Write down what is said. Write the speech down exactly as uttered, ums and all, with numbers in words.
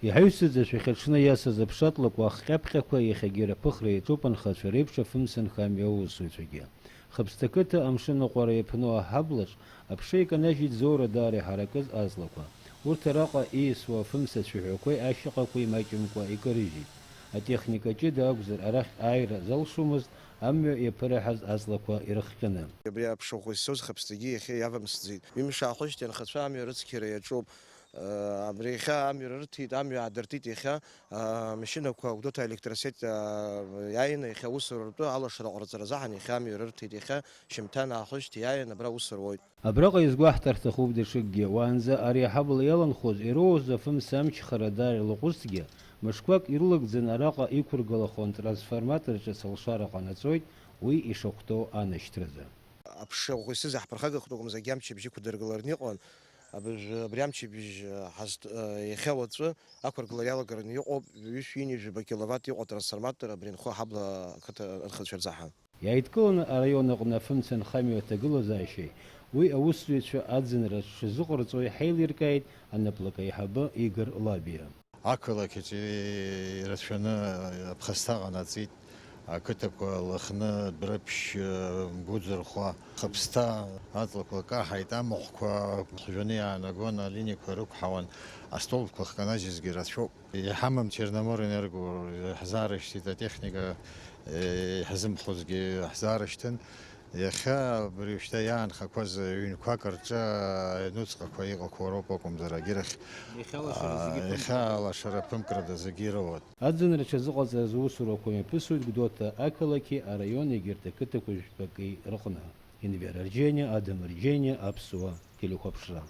Иҳаҩсыз ашәахьаҽны иасыз аԥшатлакәа ахҟьаԥҟьақәа иахьагьы рыԥыхра иаҿуп анхацәа реиԥш афымцамҩа аусзуҩцәагьы. Хыԥсҭа қыҭа амшын аҟәара иаԥну аҳаблаҿ аԥша иканажьит зоура даара иҳаракыз аҵлақәа. Урҭ араҟа ииасуа афымца цәаҳәақәеи ашьаҟақәеи имаҷымкәа икарыжьит. Атехника ҷыда акәзар, арахь ааира залшомызт амҩа иаԥыраҳаз аҵлақәа ирыхҟьаны. Абри аԥшахә исоуз Хыԥсҭагьы иахьа иавамсӡеит. Ҩымш аахәыжьҭеи анхацәа амҩа рыцқьара иаҿуп. Абри иахьа амҩа рырҭеит, амҩа аадыртит иахьа, а, машьынақәа Гәдоуҭа Электросеть, а, иааины иахьа аусура ртәы алашара ҟарҵаразы аҳан иахьа амҩа рырҭеит, иахьа шьымҭан аахышьҭ иааин абра аус руеит. Абраҟа изгәаҳҭар ҭахуп даҽакгьы, уаанӡа ари аҳабла иаланхоз ироуз афымца амчхара даара илаҟәызҭгьы, мышқәак ирылагӡаны араҟа иқәыргылахон трансформатор ҿыц алшара ҟанаҵоит, уи ишахәҭоу анашьҭразы. Аԥша ӷәӷәа исызаҳԥырхагахт акәымзаргьы, амчыбжь иқәдыргылараны иҟан. Абыржә-, абри амчыбжь ҳазт-, иахьа уаҵәы ақәыргылара иалагараны иҟоуп, ҩышәи ҩынҩажәаба киловатт иҟоу атрансформатор абри анхо аҳабла ақыҭа анхацәа рзаҳан. Иааидкыланы араион аҟны афымца нхамҩа аҭагылазаашьеи уи аусзуҩцәа аӡынра шазыҟарҵои ҳаилиркааит анаплакы аиҳабы Игор Лабиа. Ақалақь аҿы ирацәаны аԥхасҭа ҟанаҵеит, ақыҭақәа Лыхны, Дәрыԥшь, Мгәыӡырхәа, Хыԥсҭа аҵлақәа каҳаит, амахәқәа хжәаны иаанагон, алиниақәа рықәҳауан, астолбқәа хканажьызгьы рацәоуп. Иҳамам Черноморэнерго, иаҳзаарышьҭит атехника, иҳзымхозгьы иаҳзаарышьҭын. Иахьа абри шьҭа иаанхақәаз ҩынқәак рҿы аҩнуҵҟақәа иҟақәоу роуп акәымзар, агьырахь, иахьа алашара зегьы, аа, иахьа ԥымкрада, алашара ԥымкрада зегьы ироуеит. Аӡынра аҽазыҟаҵаразы усурақәа мҩаԥысуеит Гәдоуҭа ақалақьи араион егьырҭ ақыҭақәа жәпаки рҟны. Енвер Арџьениа, Адам Арџьениа, Аԥсуа телехәаԥшра.